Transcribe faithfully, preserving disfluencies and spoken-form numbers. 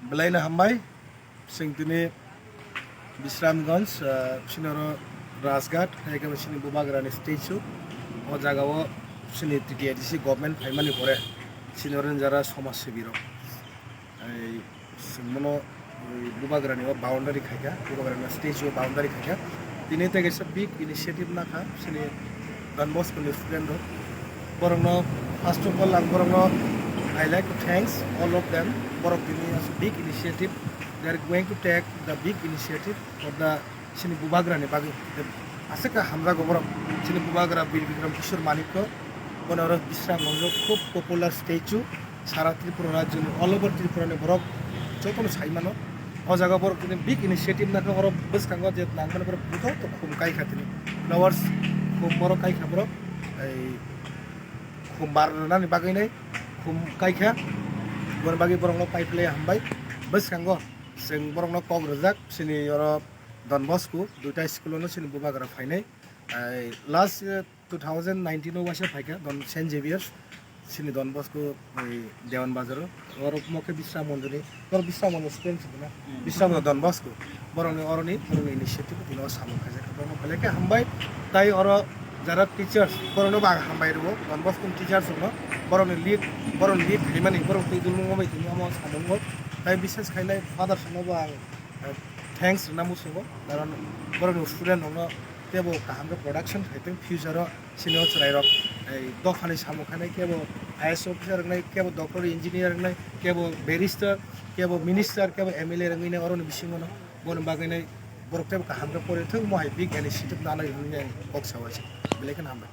Belai no hambai, chwng tini Bisramganj, ah, chini oro Rajghat, hai khe chini Bubagrani statue, o jaga o chini T T A D C government phaimani pore, chini oro jara somaj sebi rok, ei, chwng bono, ei, Bubagrani o boundary khaikha, Bubagrani statue o boundary khaikha, tini tei kaisa big initiative nakha, chini Don Bosco ni student rok. Borokno, first of all, ang borokno I like to thanks all of them. Borok tini as a big initiative. They are going to take the big initiative for the chini Bubagrani bagwi. Aswk khe hamjago borok. Chini Bubagra Bir Bikram Kishore Manikko. Bono oro Bisramganj o khub popular statue. Sara Tripura rajyoni, all over Tripura ni borok jotono sai mano. O jaga borok tini big initiative nakha, oro bwskango je nang mani borok joto khum kai kha tini. Flowers khum borok kai kha borok. Ei khum bar rwnani bagwi nai khum kai kha. Boni bagwi borokno pai phlai hambai. Bwskango chwng borokno kok rwjak, chini oro Don Bosco duita school-o no chini Bubagra phainai. Ai, last, eh, two thousand nineteen o waisa phaikha Don Saint Xavier's, chini Don Bosco, oi, Dewan Bazar o. Oro mo khe Bisram Mondoni, oro Bisram Mondoni student song na. Hmm. Bisram Mondoni Don Bosco. Borokni oroni, borokni initiative tino samung khaijak. Borokno belai khe hambai. Tai oro jara teachers, borokno bo ang hambai rwo. Don Bosco ni teachers rokno, borokni lead, borokni lead khaimani, borok twi dulungo bai tini omo samungo. Tai bises khainai father songno bo ang, eh, thanks rwna muchungo. Karon borokni student rokno teibo kaham khe production khai thung future o. Chini o chwrairok, ei, dophani samung khainai, kebo I A S officer wngnai, kebo doctor, engineer wngnai, kebo barrister, kebo minister, kebo M L A wngwi nai oroni bisingo no. Boni bagwi nai borok teibo kaham khe pori thung, mohai big initiative nanai hwnwi ang kok sao se. Belai kheno hambai.